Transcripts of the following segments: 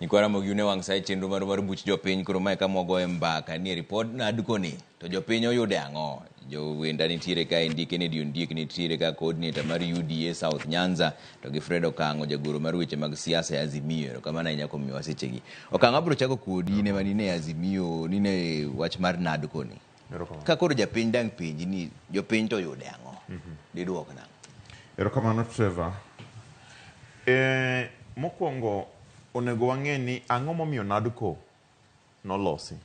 Nyikwa Ramogi une wang' sa e chenro marwa mar buch jopiny koro mae kama wagoye mbaka ni e ripod NADCO ni to jopiny oyude ang'o? Jowenda nitiere ka endi Kennedy Ondiek nitiere ka coordinator mar UDA South Nyanza to gi Fred Okang'o jagoro mar weche mag siasa e Azimio. Erokamano ahinya kuom miyowa sechegi. Okang'o abiro chako kodi in ema nine Azimio nine wach mar NADCO ni. Ka koro japiny dang' penji ni jopiny to oyude ang'o? Diduok nang'o? Erokamano Trevor. E, mokwongo onego wang'e ni ang'o momiyo NADCO nolosi.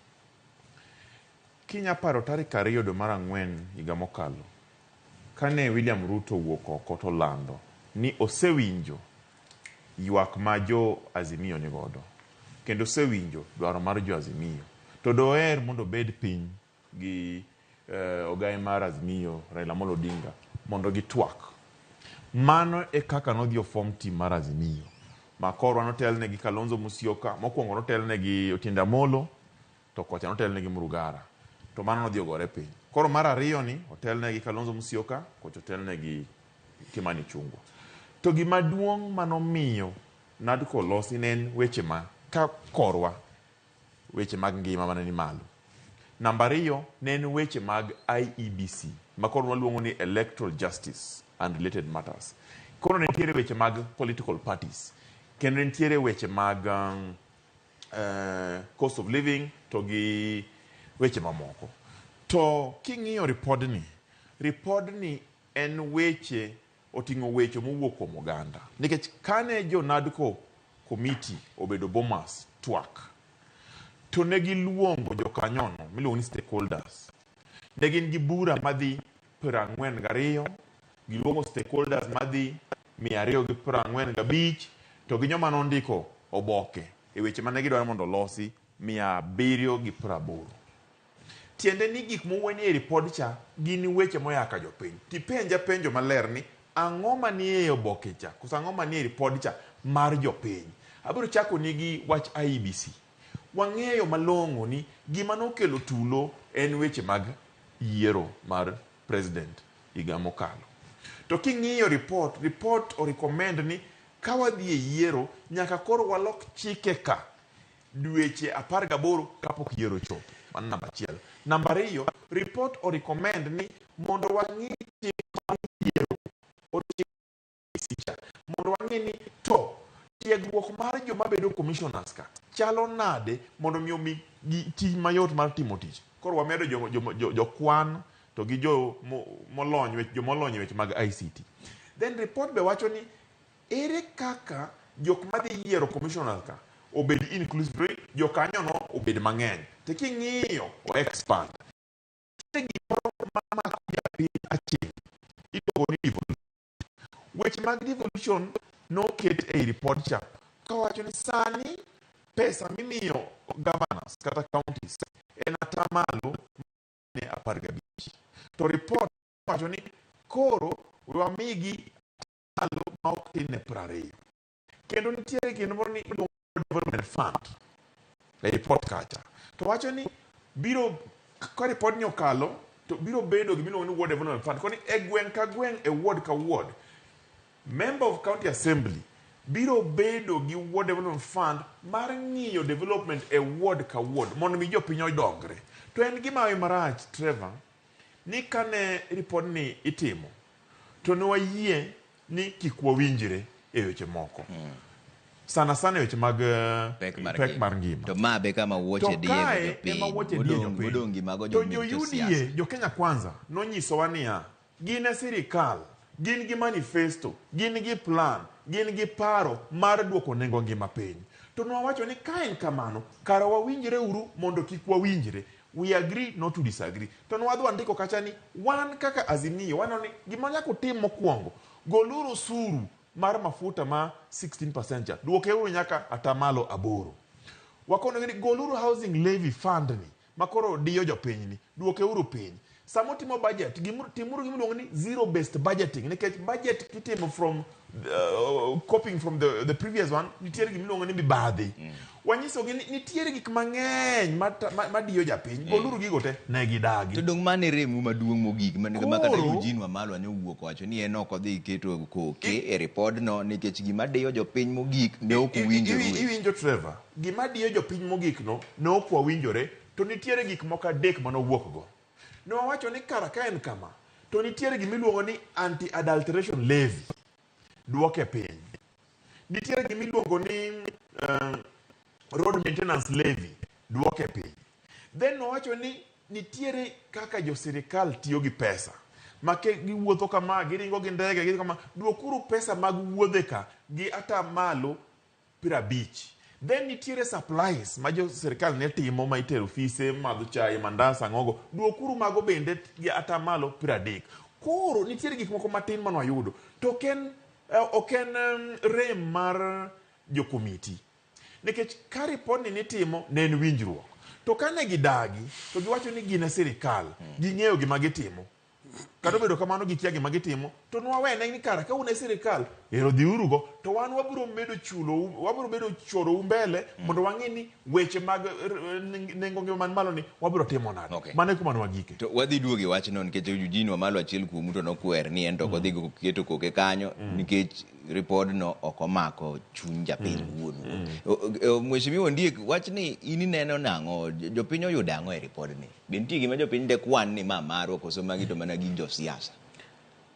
Kinya paro tarik 2 dwe mar 4 higa mokalo, kane William Ruto owuok oko to olando ni osewinjo ywak ma jo Azimio nigodo, kendo osewinjo dwaro mar jo Azimio, to doher mondo obed piny gi ogaye mar Azimio Raila Amolo Odinga mondo gitwak. Mano e kaka nodhi ofom team mar Azimio. Ma korwa notelne gi Kalonzo Musyoka, mokwongo notelne gi Otiende Amolo, to kocha notelne gi Murugara. To mano nodhi ogore piny. Koro mar ariyo ni otelne gi Kalonzo Musyoka, kocha otelne gi Kimani Ichung'wa. To gima duong' manomiyo NADCO olosi ne en weche ma ka korwa weche mag ngima mane ni malo. Namba ariyo ne en weche mag IEBC ma koro waluongo ni Electoral Justice and Related Matters. Koro ne nitiere weche mag political parties kendo ne nitiere weche mag cost of living to gi weche mamoko. To king'iyo ripodni, ripodni en weche oting'o weche mowuok kuom oganda. Nikech kane jo NADCO committee obedo Bomas twak, to ne giluongo jokanyono miluongo ni stakeholders. Ne gin gi bura madhi 42, giluongo stakeholders madhi 245, to gi joma nondiko oboke e weche mane gidwaro mondo olosi 780. Tiende ni gik mowuo nie ripod cha gin weche moya ka jopiny. Tipenja penjo maler ni ang'o manie oboke cha koso ang'o manie ripod cha mar jopiny. Abiro chako ni gi wach IEBC. Wang'eyo malong'o ni gima nokelo tulo en weche mag yiero mar president higa mokalo. To king'iyo report, report o recommend ni ka wadhi e yiero nyaka koro walok chike ka dweche 18 kapok yiero ochopo. Mano namba achiel. Namba ariyo, report o recommend ni mondo wang'i chik mar yiero cha mondo wang'e ni to tiegruok mar joma bedo commissioners ka chalo nade mondo mi omi gi tich mayot mar timo tich. Koro wamedo jokwan to gi jo molony wech jomolony e weche mag ICT. Then report be wacho ni ere kaka jok madhi yiero commissioners ka obed inclusive, jokanyono obed mang'eny. To king'iyo o expand. Nitie gimoro mamako japiny aching' iluongo ni devolution. Weche mag devolution noket ei report cha kawacho ni sani pesa mimiyo governors kata counties en atamalo ne 15. To report wacho ni koro we wamigi atamalo ma ok tin ne 20. Kendo nitiere gimoro ni iluongo ni development fund e report kacha. To wacho ni biro ka report ni okalo to biro bedo gima iluongo ni ward development fund. Koni e gweng' ka gweng' e ward ka ward member of county assembly biro bedo gi ward development fund mar ng'iyo development e ward ka ward mondo mi jopiny odongre. To en gima marach Trevor ni kane report ni itimo to ne wayie ni kik wawinjre e weche moko. Sana sana e weche mag pek mar ngima. To ma be kama wuoche diye kae ema wuoche diye jopiny. Modong' gi mago To jo UDA, jo Kenya Kwanza, nonyisowa niya, gin e sirikal, gin gi manifesto, gin gi plan, gin gi paro mar duoko nengo ngima piny. To nwawacho ni ka en kamano, kara wawinjre uru mondo kik wawinjre. We agree not to disagree. To nwadhi wandiko kacha ni wan kaka Azimio waneno ni gima nyaka utim mokwongo, goluru osuru mar mafuta ma 16% cha, duokeuru nyaka atamalo 8. Wakonogi ni goluru housing levy fund ni makoro diyo jopiny ni, duokeuru piny. Sama utimo budget, timuru gima iluongo ni zero based budgeting nikech budget kitimo from copying from the previous one, nitiere gima iluongo ni mibadhi. Wanyisogi ni nitiere gik mang'eny madiyo japiny, goluru gigo te, ne gidagi. To dong' mane remu maduong' mogik ma kata Koro Eugene Wamalwa ne owuok owacho ni en ok odhi keto koke e ripodno nikech gima diyo jopiny mogik ne ok owinjore. Iwinjo Trevor, gima diyo jopiny mogik no ne ok wawinjore, to nitiere gik moko adek manowuok go. Ne wawacho ni kara ka en kama, to nitiere gima iluongo ni anti-adulteration levy, duoke piny. Nitiere gima iluongo ni road maintenance levy, duoke piny. Then nowacho ni nitiere kaka jo sirikal tiyo gi pesa. Ma ke giwuotho kama, giringo gi ndege, giringo kama, duokuru pesa mag wuodhe ka gi ata malo 50. Then nitiere supplies ma jo sirikal ne timo ma itero ofise, madho chai, mandas, ang'ogo. Duokuru mago bende gi ata malo 30. Koro nitiere gik moko matin mane wayudo. To ok en rem mar jo komiti. Nikech ka ripodni nitimo ne en winjruok. To kane gidagi, to giwacho ni gin e sirikal, ging'eyo gima gitimo. Kata obedo kamano gikia gima gitimo, to nwawene ni kara ka un e sirikal, ero dhiurugo, to wan wabiro medo chulo, wabiro bedo chorou mbele mondo wang'i ni weche mag nengo ngima man malo ni wabiro timo nade. Okay. Mano e kuma ne wagike. To wadhi duogo e wachno nikech Eugene Wamalwa achiel kuomu to nokwer ni en to ok odhi keto koke kanyo nikech ripodno ok omako chuny japiny wuon. Mheshimiwa Ondiek, wachni in ineno nang'o? Jopiny oyudo ang'o e ripodni? Be nitie gima jopiny de kwan ni ma marwa koso magi to mana gin josiasa?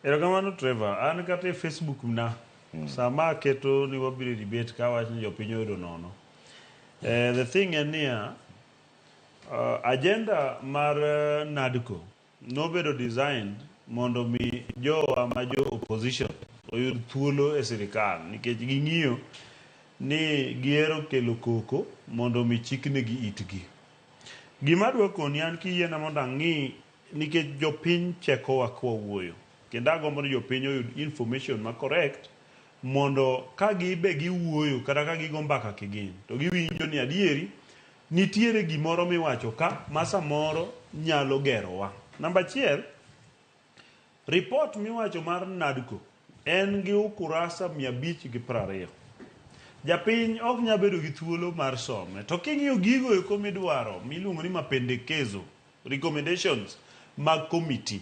Erokamano Trevor, an kata e Facebook na, sama aketo ni wabiro e debate ka awacho ni jopiny oyudo nono. The thing en niya, agenda mar NADCO nobedo designed mondo mi jowa ma jo opposition oyud thuolo e sirikal nikech ging'iyo ni gihero kelo koko mondo mi chiknegi itgi. Gima adwa koni an kiyiena mondo ang'i nikech jopiny chekowa kwawuoyo kendo agombo ni jopiny oyud information ma correct mondo ka gibe giwuoyo kata ka gigo mbaka kigin to giwinjo ni adieri nitiere gimoro miwacho ka ma samoro nyalo gerowa. Namba achiel, report miwacho mar NADCO en gi ukurasa 520. Japiny ok nyal bedo gi thuolo mar some. To king'iyo gigo eko midwaro miluongo ni mapendekezo, recommendations mag committee.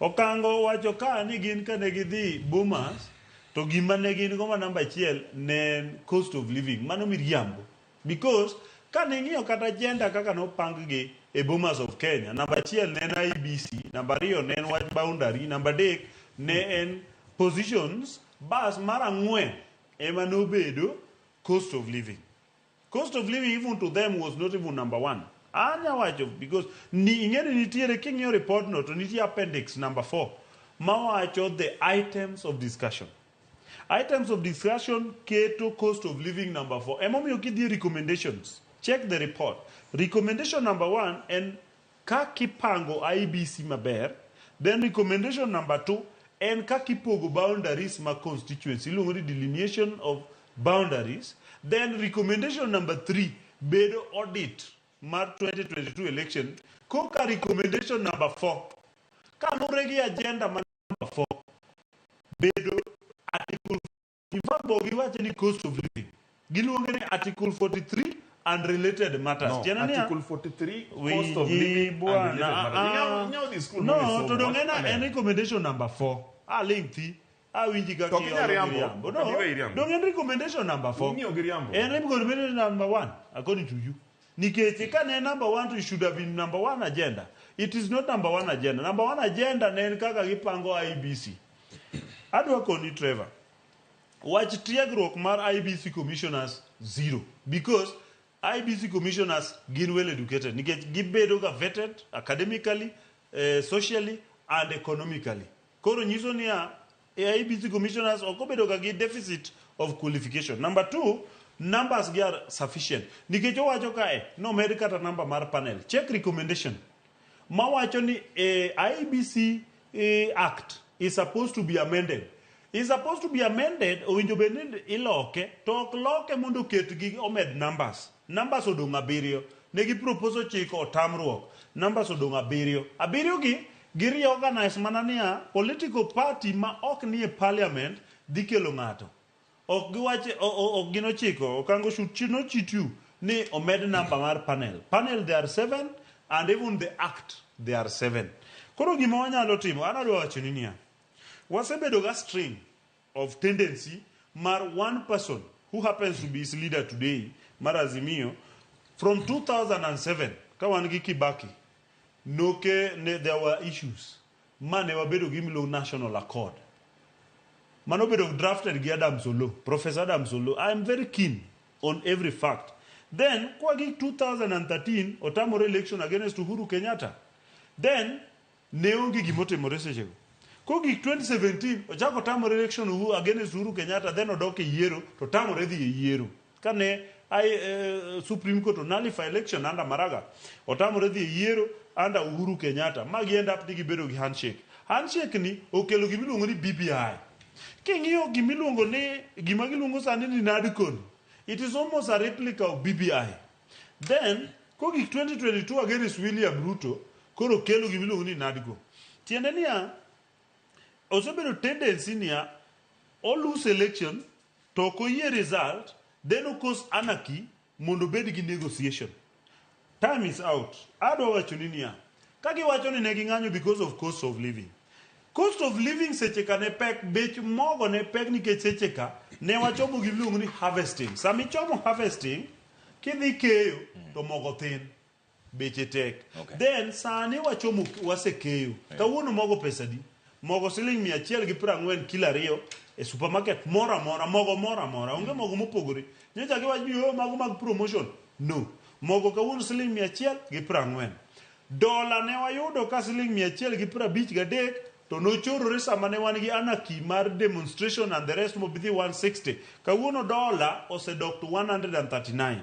Okango owacho ka ni gin kane gidhi Bomas to gima ne gin go ma namba achiel ne en cost of living. Mano miriambo. Because kane ing'iyo kata agenda kaka nopang gi e Bomas of Kenya, namba achiel ne en IEBC, namba ariyo ne en wach boundary, namba adek ne en positions, bas mar ang'wen ema nobedo cost of living. Cost of living even to them was not even number one. Anya wacho because ni ing'eni nitiere king'iyo report no to nitie appendix number 4 mawacho the items of discussion. Items of discussion keto cost of living number 4. Emomiyo kidhi e recommendations, check the report. Recommendation number 1 en kaka ipango IEBC maber. Then recommendation number 2 en kaka ipogo boundaries ma constituency. Iluongo ni delineation of boundaries. Then recommendation number 3 bedo audit mar 2022 election. Koka recommendation number 4 kaluwore gi agenda ma number 4 bedo article. In fact, bo giwacho ni cost of living. Giluonge ni article 43 and related matters. No, Tiende niya, Article 43, cost of Winji living and bwana, related matters. Inyalo dhi school No, mondo to isom dong' wach en maler. en recommendation number 4. Aling' thi. Awinji kaka To ok inyal iolo riambo, miriambo. ok No, iwe iriambo. dong' en recommendation number 4. Ing'iyo gi riambo. En recommendation number 1 according to you. Nikech ka ne number 1 to it should have been number 1 agenda. It is not number 1 agenda. Number 1 agenda ne en kaka gipango IEBC. Adwa koni Trevor. Wach tiegruok mar IEBC commissioners zero because IEBC commissioners gin well educated nikech gibedo ga vetted academically, socially and economically. Koro nyiso niya IEBC commissioners ok obedo ga gi deficit of qualification. Number 2, numbers gi are sufficient. Nikech owacho kae nomed kata number mar panel. Check recommendation mawacho ni IEBC Act is supposed to be amended. Is supposed to be amended, owinjo bed ni iloke, to ok loke mondo oketgi omed numbers. Numbers odong' abiriyo. Ne gi propose ochiko otamruok. Numbers odong' abiriyo. Abiriyo gi Gi reorganize mana niya, political party ma ok nie parliament dhi kelo ng'ato. Ok giwach, ok gin ochiko, Okango should not cheat you ni omed number mar panel. Panel they are 7 and even the act they are 7. Koro gima wanyalo timo, an adwa wacho ni niya, wasebedo ga string of tendency mar one person who happens to be his leader today, mar Azimio, from 2007, ka wan gi Kibaki, noke ne, there were issues ma ne wabedo gi miluongo National Accord. Mano bedo drafted gi Adams Oloo, Professor Adams Oloo. I am very keen on every fact. Then, kwa gi 2013, otamore election against Uhuru Kenyatta. Then, ne onge gimotimore sechego. Kogik 2017, ochako otamore election against Uhuru Kenyatta, then odok e yiero, to otamore dhi e yiero. Kane Supreme Court nullify election under Maraga, otamore dhi e yiero under Uhuru Kenyatta. Ma gi end up ni gibedo gi handshake. Handshake ni okelo gimiluongo ni BBI. King'iyo gimiluongo ni, gima giluongo sani ni NADCO ni, it is almost a replica of BBI. Then, kogik 2022 against William Ruto, koro kelo gimiluongo ni NADCO. Tiende niya, osebedo tendency niya, o lose election, to ok oyie result, then o cause anarchy mondo obed gi negotiation. Time is out. Adwa wacho ni niya, ka giwacho ni ne ging'anyo because of cost of living. Cost of living seche ka ne pek, bech mogo ne pek nikech seche ka ne wachomo gimiluongo ni harvesting. Sama ichomo harvesting, kidhi keyo to mogo thin. Beche tek. Then sani wachomo wasekeyo. Kawuono mogo pesa di? Mogo siling 140 kilo 2 e supermarket moro amora, mogo moro amora. Onge mogo mopogore. Nyocha giwacho ni oh, mago mag promotion. No. Mogo kawuono siling 140. Dola ne wayudo ka siling 153 to nochorore sama ne wan gi anarchy mar demonstration and the rest mobidhi 160. Kawuono dola osedok to 139.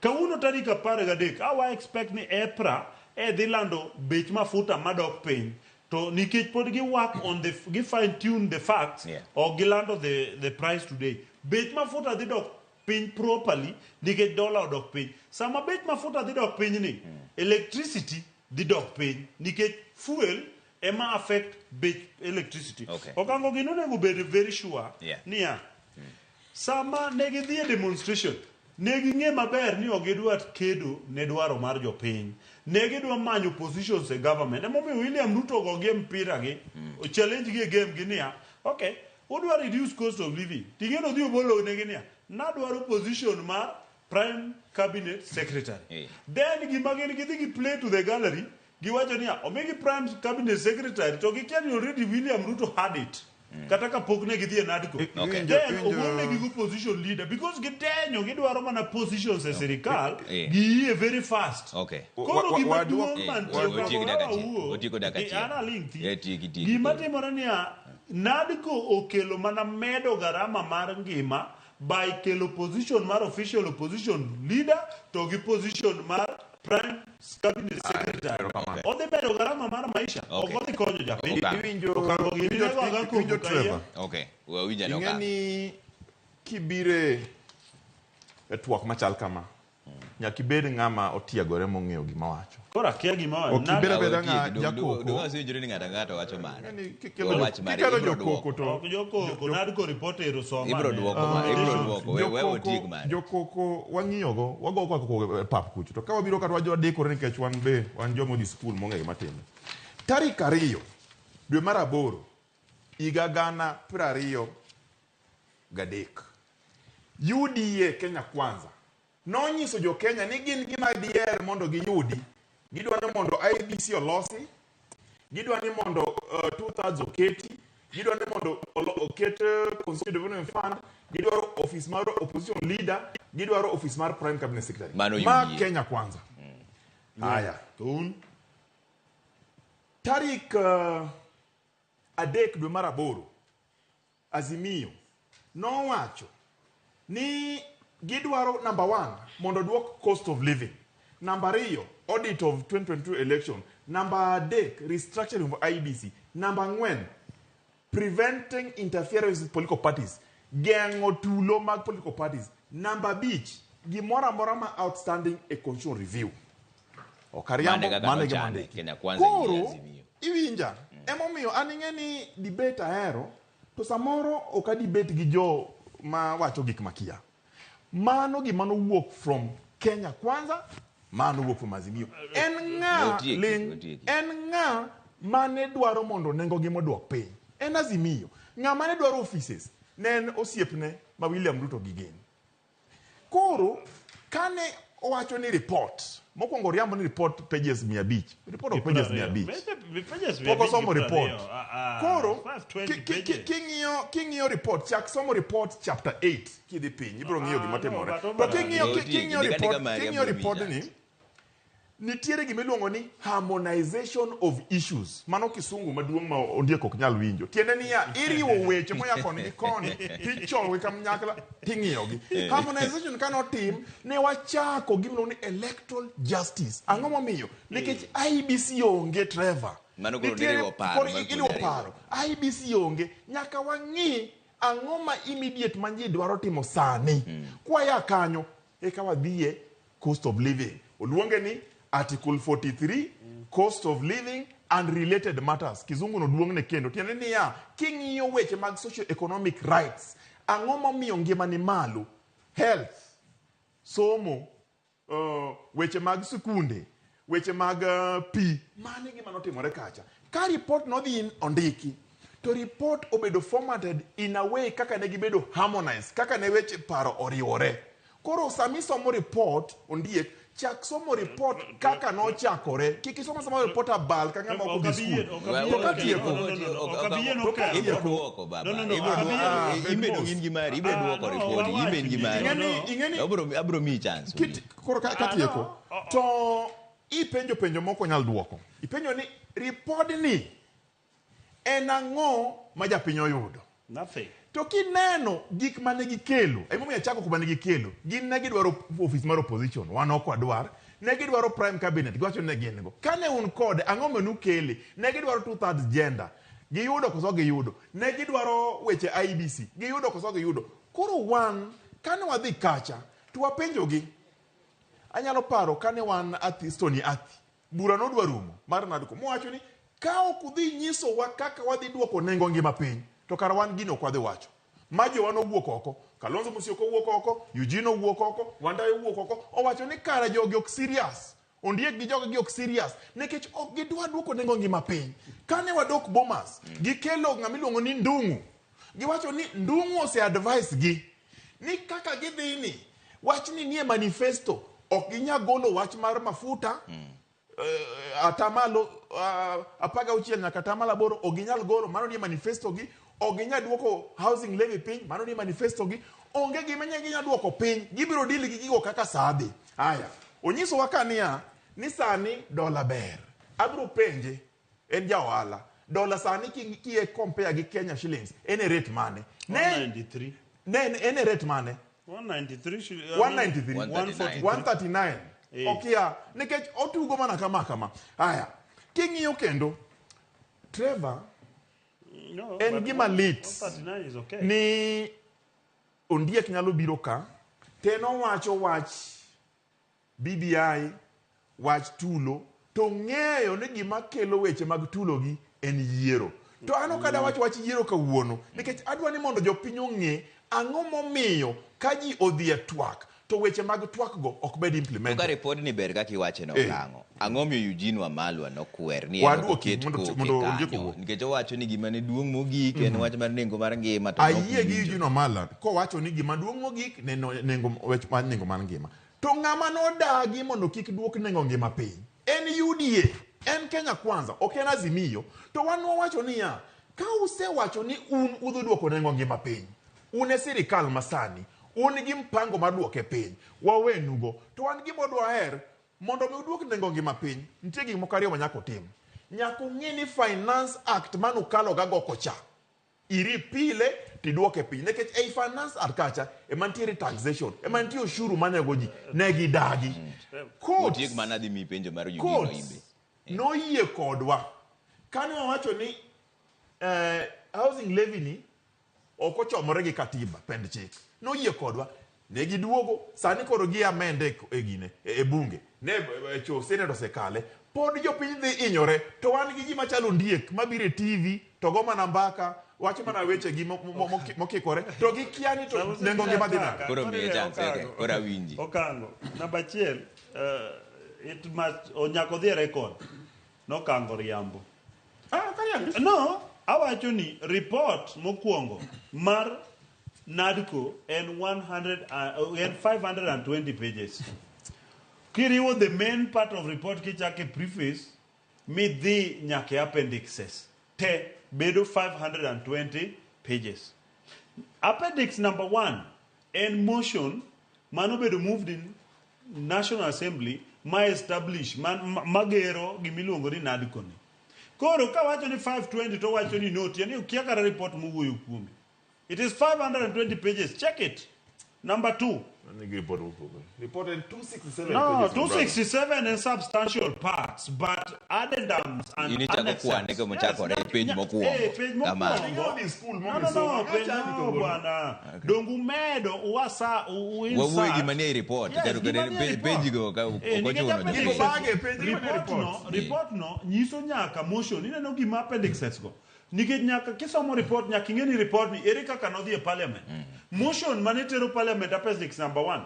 Kawuono tarik 13, awa expect ni EPRA e dhi lando bech mafuta madok piny. To nikech pod gi work on the, gi fine tune the facts, ok gilando the price today. Bech mafuta dhi dok piny properly nikech dola odok piny. Sama bech mafuta dhi dok piny ni, electricity dhi dok piny nikech fuel ema affect bech electricity. Okango gino onego bed very sure niya, sama ne gidhi e demonstration, ne ging'e maber ni ok gidwa kedo ne dwaro mar jopiny. Ne gidwa manyo positions e government. Emomiyo William Ruto ogogi e mpira gi, challenge gi e game gi niya, okay, udwa reduce cost of living. Ting'eno dhi obolo negi niya, nadwaro position mar Prime Cabinet Secretary. Then gima gin gidhi gi play to the gallery, giwacho niya, omigi Prime Cabinet Secretary, to gikia ni already William Ruto had it. Kata kapok ne gidhi e NADCO. Then ogolnegi go position leader because gidenyo gidwaro mana positions e sirikal, giyie very fast. Koro gima duong' mantie an aling' thi. Gima timore niya, NADCO okelo mana medo garama mar ngima by kelo position mar official opposition leader to gi position mar Prime Cabinet Secretary. Odhi medo garama mar maisha, ok odhi konyo japiny. Okango gini nego aga koko ka Okay, wawinjo Ing'e ni kibire e twak machal kama, nyaka ibed ng'ama otiegore mong'eyo gima wacho. Koro akia gima wacho. Ok ibed abeda ng'a jakoko. Donge wasewinjore ni ng'ato ang'ata wacho mare. Kikelo jokoko to ok jokoko, NADCO report ero soma. Ibro duoko mare, ibro duoko, we otiek mare. Jokoko wang'iyogo, wago koko e pap kucho. To ka wabiro kata wadikore nikech wan be wan joma odhi skul mong'eyo gima timre. Tarik 2 dwe mar 8 higa 2023 UDA Kenya Kwanza nonyiso jo Kenya ni gin gima diher mondo giyudi. Gidwa ni mondo IEBC olosi, gidwa ni mondo 2/3 oketi, gidwa ni mondo oket Constitutional Development Fund, gidwaro office mar opposition leader, gidwaro office mar Prime Cabinet Secretary. Mano Ma UDA. Kenya Kwanza. Haya. To un? Tarik 3 dwe mar 8 Azimio nowacho ni gidwaro number 1 mondo duok cost of living, number 2 audit of 2022 election, number 3 restructuring of IEBC, number 4 preventing interference with political parties, geng'o tulo mag political parties, number 5 gimoro amora ma outstanding e constitutional review. Ok ariambo, Mane kaka mano e gima nochane, ondiki. Kenya Kwanza gi Koro, Azimio. Iwinja? Emomiyo an ing'e ni debate ahero, to samoro ok a debate gi jo ma wacho gik makia. Mano gima nowuok from Kenya Kwanza, mano wuok from Azimio. En ng'a Otieki, ling, otieki. en ng'a mane dwaro mondo nengo gi moduok piny? En Azimio. Ng'a mane dwaro offices? Ne en osiepne ma William Ruto gi gin. Koro kane owacho ni report, mokwongo oriambo ni report pages 500. Report ok pages 500. Pages Pok osomo report. Koro 520 ki- king'iyo report, chak somo report chapter 8 kidhi piny, ibiro ng'iyo gima no, timore. but To Omar- Otieki, king'iyo ndika report, ndika mari, king'iyo abiro miyi report chance. ni nitiere gima iluongo ni harmonization of issues. Mano kisungu maduong' ma ondiek ok nyal winjo. Tiende niya, iriwo weche moya koni gi koni, tichologi kanyakla, ting'iyogi. Harmonization ka notim, ne wachako gima iluongo ni electoral justice. Ang'o momiyo? Nikech IEBC onge, Trevor. Mano koro Nitiere- niriwo paro koro mar iriwo kuonde ariyo. paro. IEBC onge, nyaka wang'i ang'o ma immediate ma ji dwaro timo sani. Kwaya kanyo, eka wadhiye cost of living. Oluonge ni Article 43, cost of living and related matters. Kizungu no duong'ne kendo. Tiende niya, king'iyo weche mag socio-economic rights, ang'o momiyo ngima ni malo? Health, somo, weche mag sikunde, weche mag pi. Mano e gima notimore kacha. Ka report nodhi ondiki, to report obedo formatted in a way kaka ne gibedo harmonized, kaka ne weche paro oriwore. Koro sami somo report, ondiek, chak somo report kaka nochakore. Kik isom asoma report abal ka ng'ama ok odhi skul. To katieko, Ibiro duoko baba. No, Ibiro ok abi duoko. yie. Ah, bed Ibedo mos. in gi mari, ibiro Ah, duoko no, report, wawach iben gi mari. Ing'eni Abiro miyi chance. Koro katieko, to ipenjo penjo moko nyal duoko. Ipenjo ni ripodni en ang'o ma japiny oyudo? Nothing. To kineno gik mane gikelo, emomiyo achako kuma ne gikelo, gin ne gidwaro ofis mar opposition, wan ok wadwar. Ne gidwaro prime cabinet, giwacho ni ne gin go. Kane un kode, ang'o ma nukele? Ne gidwaro 2/3 gender, giyudo koso giyudo? Ne gidwaro weche IEBC, giyudo koso giyudo? Koro wan, kane wadhi kacha, to wapenjogi. Anyalo paro kane wan Athi, Stony Athi, bura nodwa rumo mar NADCO, mowacho ni ka ok udhi nyisowa kaka wadhi duoko nengo ngima piny, to kara wan gino ok wadhi wacho. Ma jowa nowuok oko, Kalonzo Musyoka owuok oko, Eugene owuok oko, Wandayi owuok oko, owacho ni kara jogi ok serious. Ondiek gi jogi ok serious, nikech ok gidwa duoko nengo ngima piny. Kane wadok Bomas, gikelo ng'ama iluongo ni Ndung'u. Giwacho ni Ndung'u ose advise gi ni kaka gidhi ni, wach ni nie manifesto, ok ginyal golo wach mar mafuta, atamalo 16 nyaka atamalo 8, ok ginyal golo, mano nie manifesto gi, ok ginyal duoko housing levy piny, mano nie manifesto gi, onge gima ginyal duoko piny, gibiro deal gi gigo kaka saa dhi. Aya, onyisowa ka niya, ni sani dola ber. Abiro penje, en ja ohala, dola sani ki compare gi Kenya shillings, en e rate mane? Ne, 193. ne en e rate mane? 193 193. 139. 139. Eh. Okia, nikech otugo mana kama kama. Aya, king'iyo kendo, Trevor, No, en but gima lit. 139 is okay. Ni ondiek nyalo biro ka, to en owacho wach BBI, wach tulo, to ng'eyo ni gima kelo weche mag tulo gi en yiero. To an ok adwa wacho wach yiero kawuono, nikech adwa ni mondo jopiny ong'e ang'o momiyo ka ji odhi e twak, to weche mag twak go ok bed To implemented. ka report ni ber kaka iwache no kang'o? Ang'o miyo Eugene Wamalwa nokwer ni en ok Waduoki oket mondo koke mondo ondiek kanyo? owuo. Nikech owacho ni gima ne duong' mogik en wach mar nengo mar ngima to nok Ayie gi owinjo. Eugene Wamalwa kowacho ni gima duong' mogik ne nengo wach mar nengo mar ngima. To ng'ama nodagi mondo kik duok nengo ngima piny en UDA, en Kenya Kwanza, ok en Azimio. To wan wawacho niya, ka usewacho ni un udhi duoko nengo ngima piny, un e sirikal masani, un gi mpango mar duoke piny, wawenugo. To wan gima wadwaher mondo mi uduok nengo ngima piny, nitie gik moko ariyo ma nyaka utim. Nyaka ung'e ni Finance Act manukalo ga go kocha, iripile tiduoke piny, nikech ei Finance Act kacha ema nitiere taxation, ema nitie ushuru manego ji, ne gidagi. Courts, Otiek mana dhi miyi penjo mar Eugene courts Oimbe. noyie kodwa kane wawacho ni housing levy ni ok ochomore gi katiba pend chik, noyie kodwa. Ne giduogo, sani koro gi amend e e gine, e bunge. Ne e cho Senate osekale. Pod jopiny dhi hinyore to wan gi ji machalo ondiek mabiro e TV to go mana mbaka, wacho mana weche gi mokikore to gikia ni to nengo ngima dhi nade. Koro miye chance, okay. Koro awinji. Okango. Namba achiel, it must, nyaka odhi e record. Nokango riambo. Ah, kariambi. No, awacho ni report mokwongo mar NADCO en 100, en 520 pages. Kiriwo the main part of report kichake preface midhi nyaka e appendixes te bedo 520 pages. Appendix number 1 en motion manobedo moved in National Assembly ma establish magero gimiluongo ni NADCO ni. Koro kawacho ni 520 to wacho ni no, tiende ni okia kata report mowuoyo kuome. It is 520 pages. Check it. Number 2. Nigi report mopogore. Report en 267 No, pages, my brother. 267 and substantial parts, but addendums and In ichako annexes. kwane kama ochakore Yes, page mokwongo. page Kamano. mokwongo. Nidhi school No, mondo no, no, isom. page Acha no, ndiko godo. bwana. Dongu medo uwasa u Wawuoye insert. gima nie report. Yes, Kendo gima nie page report. page go ka ok Eh, nikech ochuno appendix- jopiny. Gigo bage, page gima nie report no, report. report no nyiso nyaka motion. Ineno gima appendixes go. Nikech nyaka kisomo report nyaka ing'e ni report ni ere kaka nodhi e parliament. Motion mane tero parliament appendix number 1.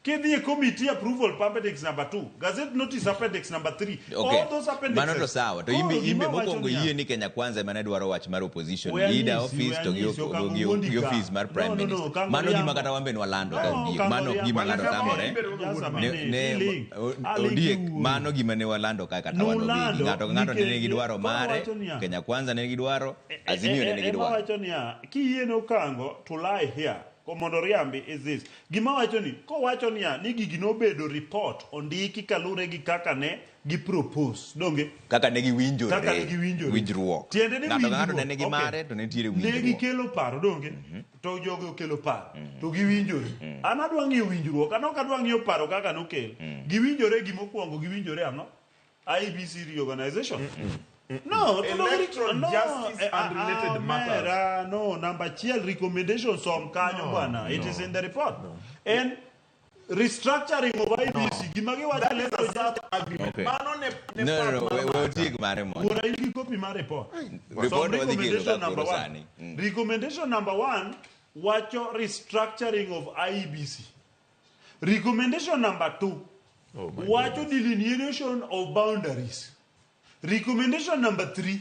Kidhi e committee approval appendix number 2. Gazette notice appendix number 3. Okay. All those appendixes. Mano to sawa. To Koro imbe gima wacho mokwongo niya, yie ni Kenya Kwanza ema ne dwaro wach mar opposition We leader anyisi, office we to gi anyisi, Okango wuondi gi ka. office mar prime No, no, no, minister. Okango Mano gima riambo. kata wan be nwalando No, ka Ondiek. Okango Mano ok riambo. gima ng'ato Wala kama tamore. ibedo Just a Ne minute, ne iling. Aling Ondiek iwuoyo. mano gima ne walando ka kata wan wawegi. Nulando Ng'ato ka ng'ato ne nikech nigi dwaro koro mare. wacho niya. Kenya Kwanza ne nigi dwaro. Azimio ne nigi Ema dwaro. wacho niya, kiyie ne Okango to lie here, ko mondo riambi is this. Gima wacho ni, kowacho niya, ni gigi nobedo report ondiki kalure gi kaka ne gi propose. Donge? Kaka ne giwinjore. Kaka ne giwinjore. Winjruok. Tiende ni Ng'ato ka ng'ato ne winjruok. nigi Okay. mare to ne nitiere Ne winjruok. gikelo paro, donge? To jogi okelo paro. To giwinjore. An adwa ng'iyo winjruok, an ok adwa ng'iyo paro kaka nokel. Giwinjore gimokwongo, giwinjore ang'o? IEBC reorganization. No, to no, Electoral no, justice and related matters. Omera, no, number achiel recommendation som kanyo bwana. It is in the report. And restructuring of IEBC, gima giwacho That is a electoral sub agreement. Okay. Mano ne ne No, no, no, part mar we otiek mare mondo. Wuora in gi copy mar report. Report Som wadhi kelo recommendation ka number koro one. sani. Mm. Recommendation number 1 wacho restructuring of IEBC. Recommendation number 2 Oh my wacho delineation of boundaries. Recommendation number 3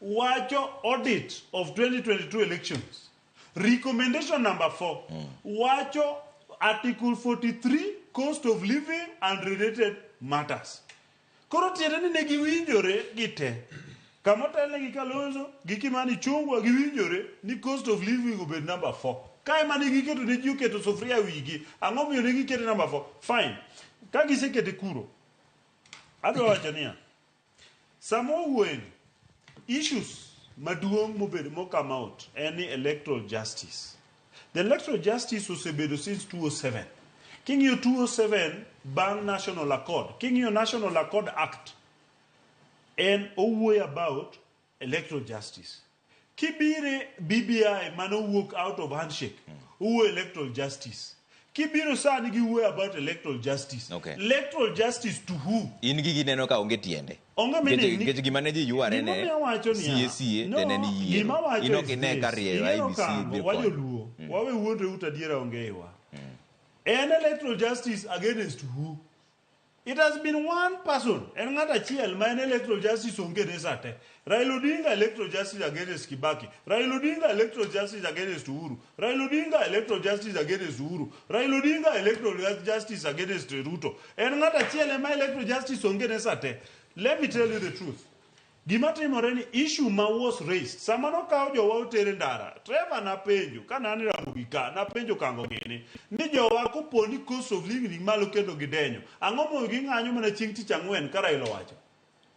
wacho audit of 2022 elections. Recommendation number 4 wacho Article 43 cost of living and related matters. Koro tiende ni ne giwinjore gi te. Kama otelne gi Kalonzo gi Kimani Ichung'wa giwinjore ni cost of living obed number 4. Kae mane giketo ne ji oketo sufuria e wigi. Ang'o miyo ne gikete number 4? Fine. Ka gisekete kuro, adwa wacho niya, sama wawuoyeni, issues maduong' mobedo mo come out en ni electoral justice. The electoral justice osebedo since 2007. King'iyo 2007 bang' National Accord, king'iyo National Accord Act, en owuoyo about electoral justice. Kibire BBI manowuok out of handshake, owuoyo electoral justice. Kibiro sani giwuoyo about electoral justice. Okay. Electoral justice to who? In gi gineno ka onge tiende. Onge Nikech meaning. nikech gima ne ji yware ne Gimomiyo awacho niya, sie sie no, to ne en yiero. gima awacho In ok is ine ka this, rieyo ing'eyo IEBC Okango, biro konyo. wajoluo, wawe wuondre ut adiera onge iwa. En electoral justice against who? It has been one person, en ng'at achiel ma en electoral justice onge ne sate. Raila Odinga electoral justice against Kibaki. Raila Odinga electoral justice against Uhuru. Raila Odinga electoral justice against Uhuru. Raila Odinga electoral justice against Ruto. En ng'at achiel ema electoral justice onge ne sate. Let me tell you the truth. Gima timore ni issue ma was raised sama nokaw jowa otere ndara Trevor napenjo ka nan Ramogi ka napenjo Kango gini ni jowa kopo ni cost of living ni malo kendo gidenyo ang'o momiyo ging'anyo mana chieng' tich ang'wen ka Raila owacho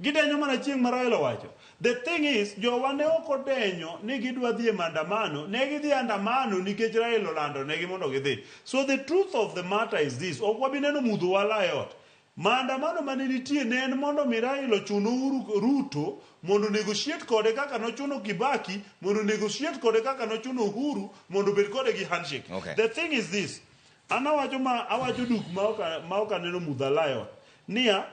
gidenyo mana chieng' ma Raila owacho the thing is jowa ne ok odenyo ni gidwa dhi e maandamano ne gidhi e andamano nikech Raila olando negi mondo gidhi so the truth of the matter is this ok wabi neno mudho wala e ot Maandamano mane nitie ne en mondo mi Raila ochun Uhuru Ruto mondo negotiate kode kaka nochuno Kibaki mondo negotiate kode kaka nochuno Uhuru mondo obed kode gi handshake. Okay. The thing is this, An awacho ma awacho duk ma ok ma ok aneno mudhala e ot. Niya,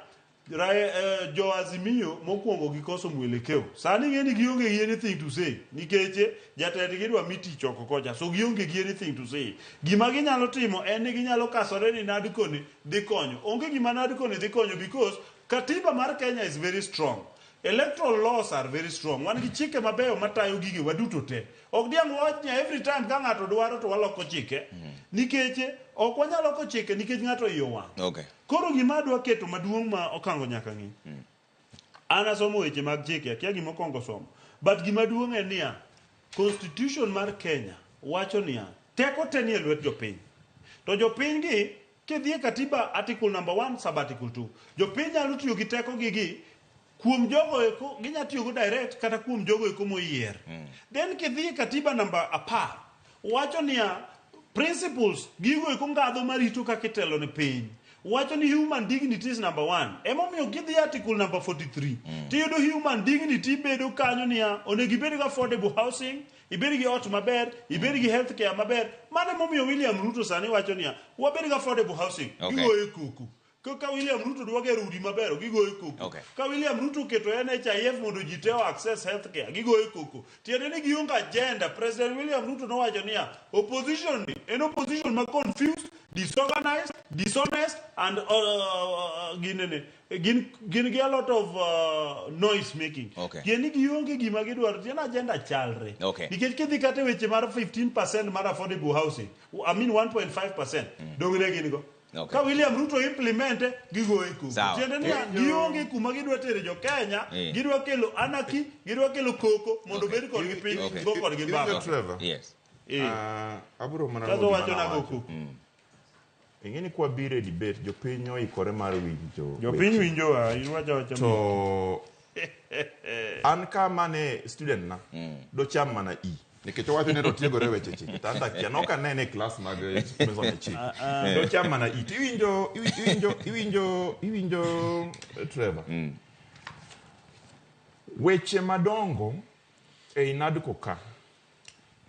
jo Azimio mokwongo gikoso mwelekeo. Sani ing'e ni gionge gi anything to say nikech jatendgi dwa mi tich oko kocha. So gionge gi anything to say. Gima ginyalo timo en ni ginyalo kasore ni NADCO ni dhi konyo. Onge gima NADCO ni dhi konyo because katiba mar Kenya is very strong. Electoral laws are very strong. Wan gi chike mabeyo matayo gige waduto te. Ok diang' wawach ni every time ka ng'ato dwaro to waloko chike. Nikech ok wanyal loko chike nikech ng'ato iye owang'. Koro gima adwa keto maduong' ma okango nyaka ng'i. An asomo weche mag chike, akia gima okongo somo. But gima duong' en niya, Constitution mar Kenya wacho niya, teko te nie lwet jopiny. To jopiny gi, kidhi e katiba article number 1 sub article 2, jopiny nyalo tiyo gi teko gi gi kuom jogo eko, ginya tiyo go direct kata kuom jogo eko moyier. Then kidhi e katiba namba 10, wacho niya, principles gigo eko ngadho marito kaka itelo ne piny. Wacho ni human dignity is number 1. Emomiyo kidhi article number 43, tiyudo human dignity bedo kanyo niya, onego ibed gi affordable housing, ibed gi ot maber, ibed gi health care maber. Mano emomiyo William Ruto sani wacho niya, wabed gi affordable housing, gigoyo koko. Ka William Ruto dwa gero udi mabeyo, gigoyo koko. Ka William Ruto oketo NHIF mondo ji te o access health care, gigoyo koko. Tiende ni gionge agenda. President William Ruto nowacho niya, opposition ni en opposition ma confused, disorganized, dishonest and ginene. Gin gi a lot of noise making. Tiende ni gionge gima gidwaro. Tiende agenda chalre. Nikech kidhi kata e weche mar 15% mar affordable housing, I mean 1.5%, dong ne gin go. Ka William Ruto implement gigoye koko. Tiende ni gionge kuma gidwa tere jo Kenya, gidwa kelo anarchy, gidwa kelo koko mondo bed kodgi piny, go kodgi mbaka. Trevor. Yes. Abro mana Kazo gima wacho nago nawacho. koko. Ing'e ni kwa biro e debate, jopiny oikore mar winjo Jopiny weche. winjowa, iwacho awacha. To an ka mane student na, docham mana E. Nikech owacho ni otiegore weche chike. To an akia, nok anene e klas mag misome chik. Docham mana E. To iwinjo Trevor. Weche madongo ei NADCO ka,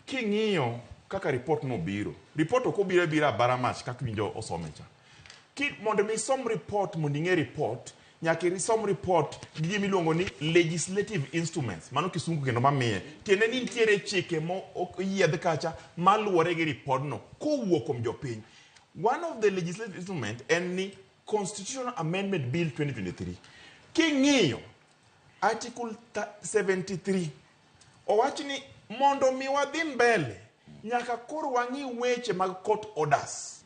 king'iyo kaka report nobiro, report ok obiro abira abara mach kaka iwinjo osome cha. Mondo mi isom report, mondo ing'e report, nyaka isom report gi gima iluongo ni legislative instruments. Mano kisungu kendo mamiye. Tiende ni nitiere chike mo oyiedh kacha maluwore gi report no kowuok kuom jopiny. One of the legislative instrument en ni Constitutional Amendment Bill 2023. King'iyo Article 73 owach ni mondo mi wadhi mbele nyaka koro wang'i weche mag court orders.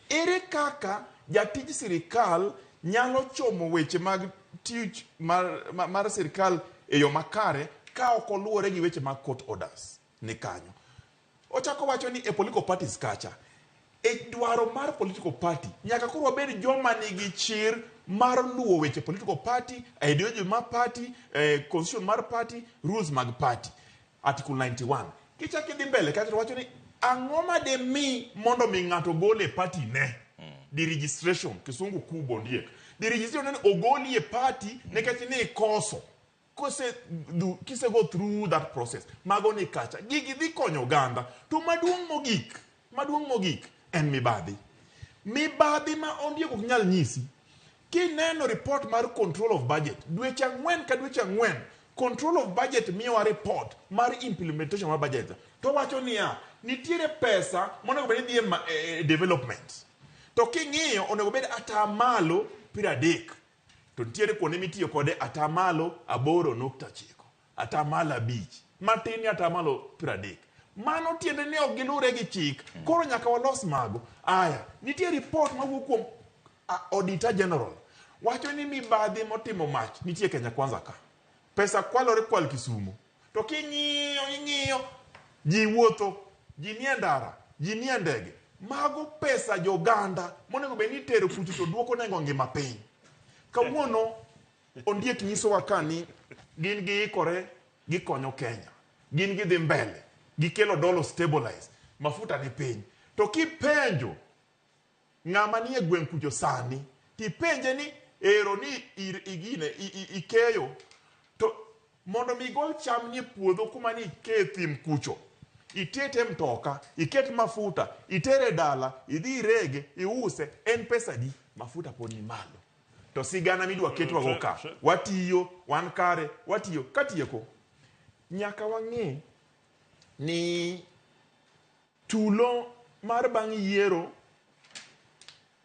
Ere kaka jatij sirikal nyalo chomo weche mag tich mar sirikal e yo makare ka ok oluwore gi weche mag court orders ni kanyo. Ochako wacho ni e political parties kacha, e dwaro mar political party, nyaka koro wabed joma nigi chir mar luwo weche political party, ideology mar party, constitution mar party, rules mag party. Article 91. Kichak idhi mbele kacha to wacho ni ang'o ma de mi mondo mi ng'ato gol e party ne? Deregistration, kisungu kubwa ondiek. Deregistration en ogoli e party nikech ni ikoso. Kose du, kise go through that process, mago ni kacha. Gigi dhi konyo oganda. To maduong' mogik en mibadhi. Mibadhi ma ondiek ok nyal nyisi. Kineno report mar control of budget, dweche ang'wen ka dweche ang'wen, control of budget miyowa report mar implementation mar budget. To wacho niya, nitiere pesa monego bed ni dhi e development. To king'iyo onego bed atamalo 30. To nitiere kuonde mitiyo kode atamalo 8.9, atamalo 5, matin ni atamalo 30. Mano tiende ni ok giluwre gi chik. Koro nyaka walos mago. Aya, nitie report mawuok kuom Auditor General. Wacho ni mibadhi motimo mach nitie Kenya Kwanza ka. Pesa kwalore kwal Kisumu. To king'iyo, ing'iyo, ji wuotho, ji nie ndara, ji nie ndege. Mago pesa joganda monego bed ni itero kucho to duoko nengo ngima piny. Kawuono ondiek nyisowa ka ni gin giikore gikonyo Kenya. Gin gidhi mbele. Gikelo dollar stabilize. Mafuta ni piny. To kipenjo ng'ama nie gweng' kucho sani, tipenje ni ero ni igine, ikeyo. To mondo mi igol cham nie puodho kuma ni ikeyo thim kucho, Itete e mtoka, iket mafuta, itere dala, idhi irege, iuse, en pesa adi? Mafuta pod ni malo. To sigana midwa ketwago ka, watiyo, wan kare, watiyo. Katieko, nyaka wang'e ni tulo mar bang' yiero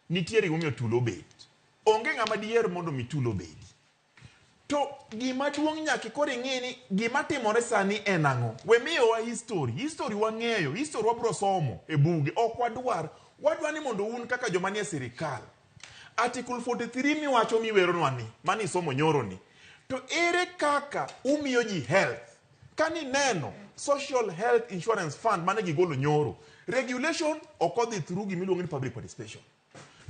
nitiere gimomiyo tulo obet. Onge ng'ama diher mondo mi tulo obedi. To gima duong' nyaka koro ing'e ni gima timore sani en ang'o. We miyowa history. History wang'eyo. History wabro somo e buge. Ok wadwar. Wadwa ni mondo un kaka joma nie sirikal. Article 43 miwacho miweronwa ni, mani isomo nyoro ni. To ere kaka umiyo ji health? Kani neno Social Health Insurance Fund mane gigolo nyoro, regulation ok odhi through gimiluongo ni public participation.